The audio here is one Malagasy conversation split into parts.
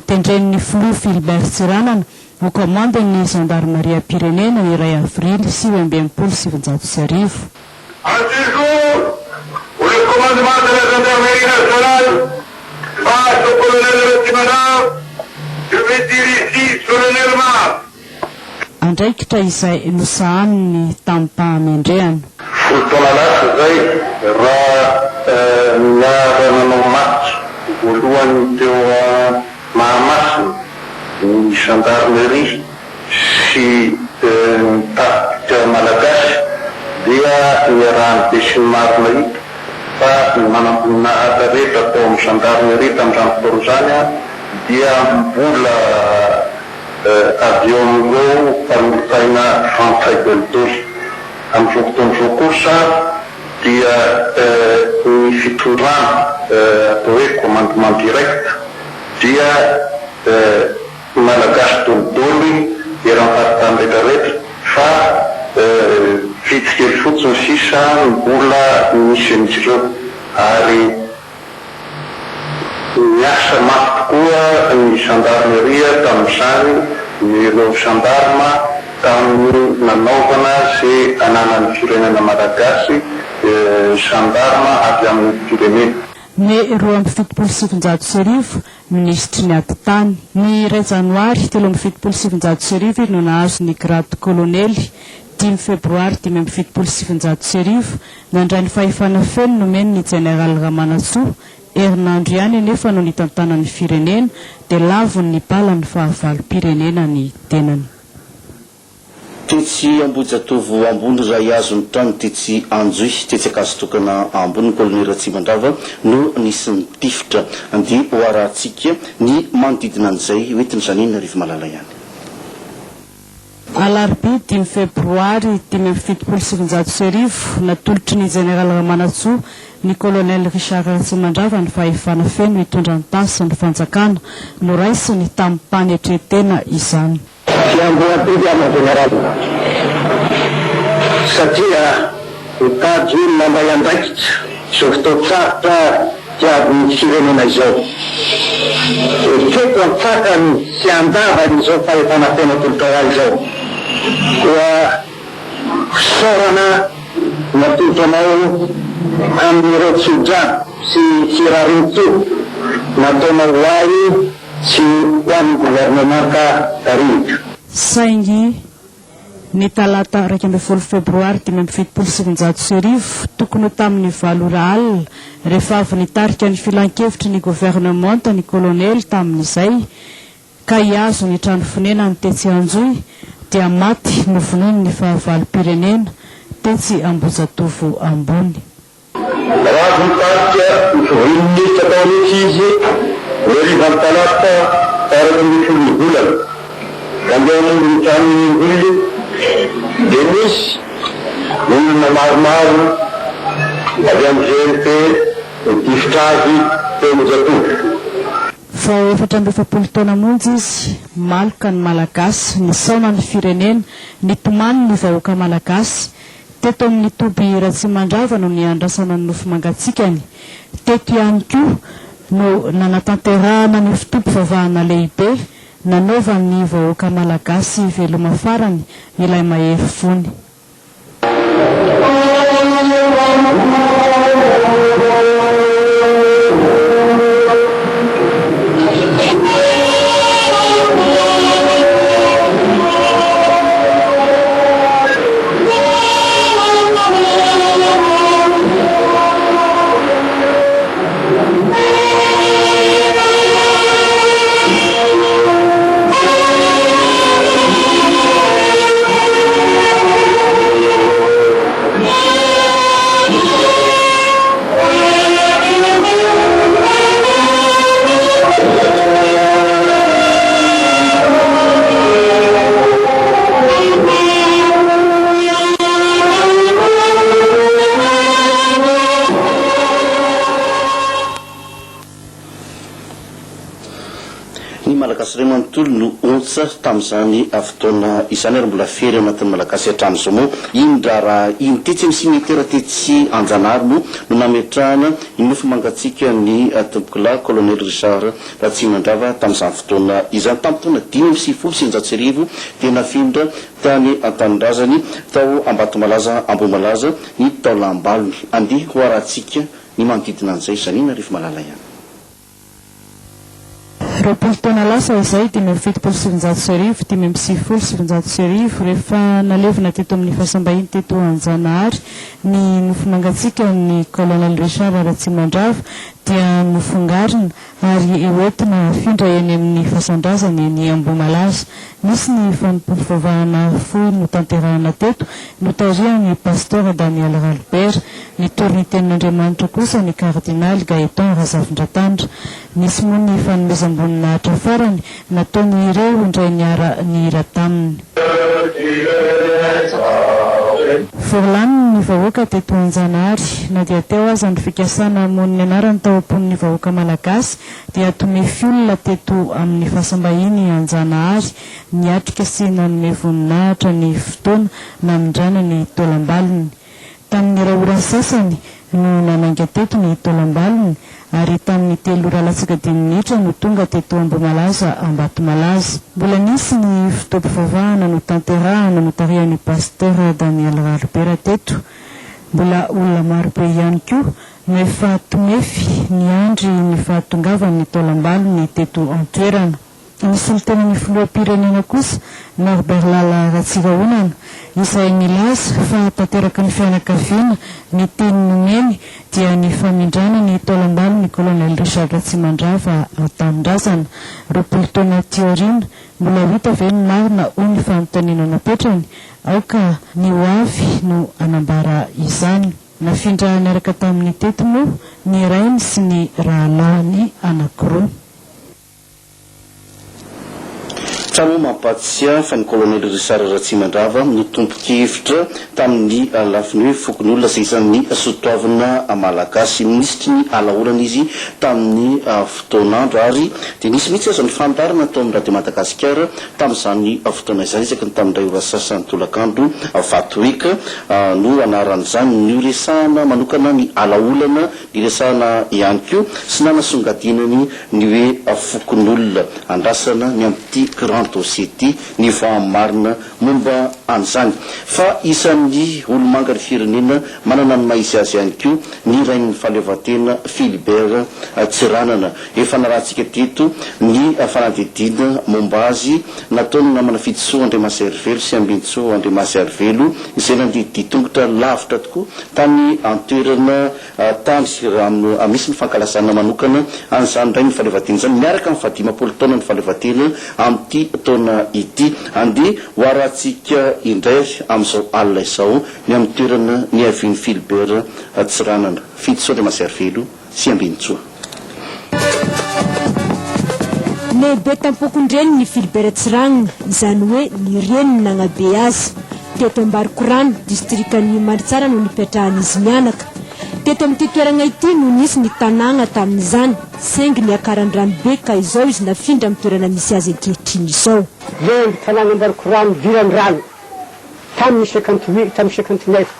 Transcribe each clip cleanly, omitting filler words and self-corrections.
Notendren'ny filoha Philbert Tsiranana ho kaomandin'ny zandarimariam-pirenena ny iray avrily 1969. À ce jour où le commandement de la gendarmerie nationale passe au colonel Ratsimandrava, je veux dire ici solennellement, Andraikitra izay nosahaniny tamim-pahamendrehana. Folo taona lasa izay, raha niara-nanao matso voalohany teo Mahamasina ny gendarmerie sy ny tafika malagasy dia niarahan'ny besinimaro nahita fa ny manamboninahitra rehetra tao amin'ny gendarmerie tamin'izany fotoana izany dia mbola avy eo amin'ireo mpanolotsaina frantsay daholo. Amin'izao fotoana izao kosa dia ny fitondrana atao hoe commandement direct dia Malagasy dolidoly eran'ny faritany rehetra rehetra fa vitsy kely fotsiny sisa no mbola misy an'izy ireo ary Niasa mafy tokoa ny gendarmerie tamin'izany, ireo gendarme tamin'ny nanaovana ze ananan'ny firenena malagasy, gendarme avy amin'ny firenena. Mey 1972, Minisitry ny Atitany. Ny iray janoary 1973 izy no nahazo ny grady kolonely, dimy febroary 1975, nandray ny fahefana feno nomeny ny Jeneraly Ramanantsoa, herinandro ihany anefa no nitantanany ny firenena dia lavon'ny balan'ny fahavalom-pirenena ny tenany. Tetsy Ambohijatovo ambony iray azo ny trano tetsy Anjohy, tetsy Ankazotokana ambony ny Kolonely Ratsimandrava no nisy nitifitra. Andeha ho arahantsika ny manodidina an'izay hoentin'i Janine Rivomalala ihany. Alarobia dimy febroary 1975, natolotry ny Jeneraly Ramanantsoa ny Kolonely Richard Ratsimandrava ny fahefana feno hitondra ny tany sy ny fanjakana. Noraisiny tamim-panetren-tena izany. Tsy andoha-biby aho mon Général satria mitady olona handray andraikitra izao fotoan-tsarotra diavin'ny firenena izao. Ekeko an-tsakany sy an-davany izao fahefana feno atolotrao ahy izao. Koa fisaorana no atolotro anao amin'ireo tso-drano sy firarian-tsoa nataonao ho ahy sy ho an'ny governemanta tarihiko. Saingy ny talata 11 febroary 1975, tokony ho tamin'ny valo ora alina, rehefa avy nitarika ny filankevitry ny governemanta ny kolonely tamin'izay, ka hihazo ny trano fonenany tetsy Anjohy, dia maty novonoin'ny fahavalom-pirenena tetsy Ambohijatovo ambony. Raha nitarika ny fivorian'ny minisitra tao mihitsy izy ny harivan'ny talata faha 11 ny volana, nandeha hamonjy ny tranony Ingolly dia nisy olona maromaro avy amin'ny GNP nitifitra azy teo Ambohijatovo. Vao 44 taona monja izy, maloka ny Malagasy, nisaona ny firenena, nitomany ny vahoaka Malagasy, Teto amin'ny toby Ratsimandrava no niandrasana ny nofo mangatsiakany. Teto ihany koa no nanatanterahana ny fotoam-pivavahana lehibe nanaovan'ny vahoaka Malagasy veloma farany ilay mahery fony. Ny Malagasy iray manontolo no ontsa tamin'izany fotoana izany ary mbola fery ao anatin'ny Malagasy hatramin'izao moa iny raharaha iny. Tetsy amin'ny Cimetière tetsy Anjanahary moa no nametrahana ny nofo mangatsiaka ny Tompokolahy Colonel Richard Ratsimandrava tamin'izany fotoana izany. Tamin'ny taona 1995 dia nafindra tany an-tanindrazany tao Ambatomalaza Ambohimalaza ny taolam-balony. Andeha ho arahantsika ny manodidina an'izay Janine Arivomalala ihany. 20 taona lasa izay, 1975, 1995, rehefa nalevina teto amin'ny fasam-bahiny teto Anjanahary ny nofo mangatsiakan'ny Colonel Richard Ratsimandrava dia nofongarina ary hoentina hafindra eny amin'ny fasan-drazany eny Ambohimalaza. Nisy ny fanompoam-pivavahana fohy notanterahana teto, notarihan'ny Pasteur Daniel Ralibera. Nitory ny tenin'Andriamanitra kosa ny Kardinaly Gaëtan Razafindratandra. Nisy moa ny fanomezam-boninahitra farany nataon'ireo indray niara-nihira taminy. Voalaminy ny vahoaka teto Anjanahary. Na dia teo aza ny fikasana hamono ny anarany tao am-pon'ny vahoaka malagasy dia tomefy olona teto amin'ny fasam-bahiny Anjanahary niatrika sy nanome voninahitra ny fotoana namindrana ny taolam-balony. Tamin'ny iray ora sasany no nanainga teto ny taolam-balony ary tamin'ny telo ora latsaka dimy minitra no tonga teto Ambohimalaza Ambatomalaza. Mbola nisy ny fotoam-pivavahana notanterahana notarihan'ny Pasteur Daniel Ralibera teto. Mbola olona marobe ihany koa no efa tomefy niandry ny fahatongavan'ny taolam-balony teto an-toerana. Ny solontenan'ny filoham-pirenena kosa, Norbert Lala Ratsirahonana, izay nilaza fa tanteraky ny fianakaviana ny teny nomeny dia ny famindrana ny taolam-balon'ny Colonel Richard Ratsimandrava an-tanindrazana. 20 taona aty aoriana, mbola ho hita ve ny marina hoy ny fanontaniana napetrany? Aoka ny ho avy no hanambara izany. Nafindra niaraka tamin'ny teto moa ny rainy sy ny rahalahiny anankiroa. Tsara moa mampahatsiahy fa ny Kolonely Richard Ratsimandrava no tompon-kevitra tamin'ny lafiny hoe fokonolona izay isan'ny soatoavina malagasy. Minisitry ny alaolana izy tamin'ny fotoan'andro ary dia nisy mihitsy aza ny fandaharana tao amin'ny Radio Madagasikara tamin'izany fotoana izany isaky ny tamin'ny iray ora sasany tolakandro. Vatoeka no anaran'izany. Noresahana manokana ny alaolana Niresahana ihany koa sy nanasongadinany ny hoe fokonolona. Andrasana ny amin'ity grand dossier ity ny vaha marina momba an'izany. Fa isan'ny olomangan'ny firenena manana ny maha izy azy ihany koa ny rain'ny fahaleovantena Philibert Tsiranana. Efa narahantsika teto ny fanadihadiana momba azy nataon'ny namana Fidisoa Andriamaserivelo sy Ambinintsoa Andriamasiarivelo izay nandeha dia tongotra lavitra tokoa tany an-toerana tany raha misy ny fankalazana manokana an'izany indray ny fahaleovantena izany miaraka amin'ny fahadimampolo taonan'ny fahaleovantena amin'ity taona ity. Andeha ho arahantsika indray amin'izao alina izao ny amin'ny toerana niavian'i Philbert Tsiranana, Fidisoa Andriamasiarivelo sy Ambinintsoa. Lehibe tam-pokon-dreniny i Philbert Tsiragnina, izany hoe ny reniny nagnabe azy. Teto Ambarikorano, distrikan'i Mandritsara no nipetrahan'izy mianaka. Teto amin'ity toeragna ity no nisy ny tanàgna tamin'izany, saingy niakaran-drano be ka izao izy nafindra amin'ny toerana misy azy ankehitriny izao. Lemby tanàna Ambarikorano nidiran-drano tamin'ny cinquante-huit, tamin'ny cinquante-neuf.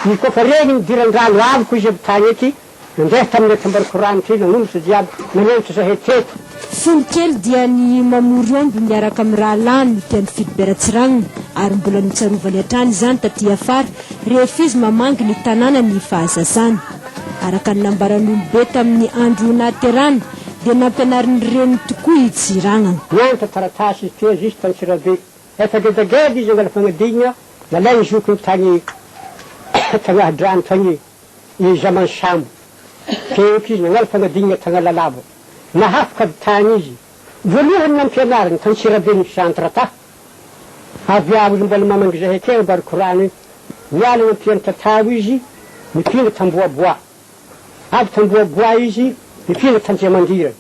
Ny koa fa regny nidiran-drano avy koa izy avy tagny eky. Nandeha tamin'ny atambariko rano ty nanombotra jiaby nanenitra zahay teto. Fony kely dia ny mamory omby miaraka amin'ny rahalahiny no tian'i Philibert Tsiragnina ary mbola notsarovany hatrany izany taty afara rehefa izy mamangy ny tanànany fahazazany. Araka ny nambaran'olobe tamin'ny andro nahaterahany dia nampianarin'ny reniny tokoa i Tsiragnana. Nianatra taratasy izy teo juste Antsirabe. Efa gedageda izy angala fagnadinana nalain'ny zokiny tagny Tagnahadrano tagny. I zaman sambo teoky izy nagnala fagnadinana Tagnalalava. Nahafoka avy tagny izy. Voalohany nampianariny t'Antsirabe ny centre ta. Avy ao izy mbola mamangy zahay kely Ambarikorano iny. Niala nampianatra tao izy, nifindra t'Amboaboa. Avy t'Amboaboa izy, nifindra t'Andriamandirana.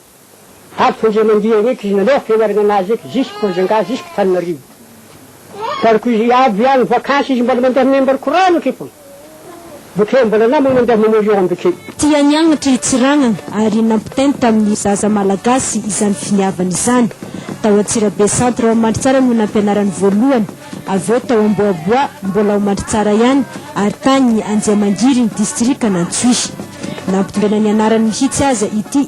Avy t'Andriamandirana eky izy nalefa fianarana anazy eky jusque Majunga jusque Tananarivo. Parko izy avy any vakansy izy mbola mandeha aminay Ambarikorano eky fô. Bokeo mbola namagna mandeha mamory omby ke. Tia nianatra i Tsiragnana ary nampitainy tamin'ny zaza malagasy izany finiavana izany. Tao Antsirabe Centre ao Mandritsara no nampianarany voalohany, avy eo tao Amboaboa mbola ao Mandritsara ihany ary tany Anjiamangiriny distrikan'Antsohihy. Nampitondraina ny anarany mihitsy aza ity.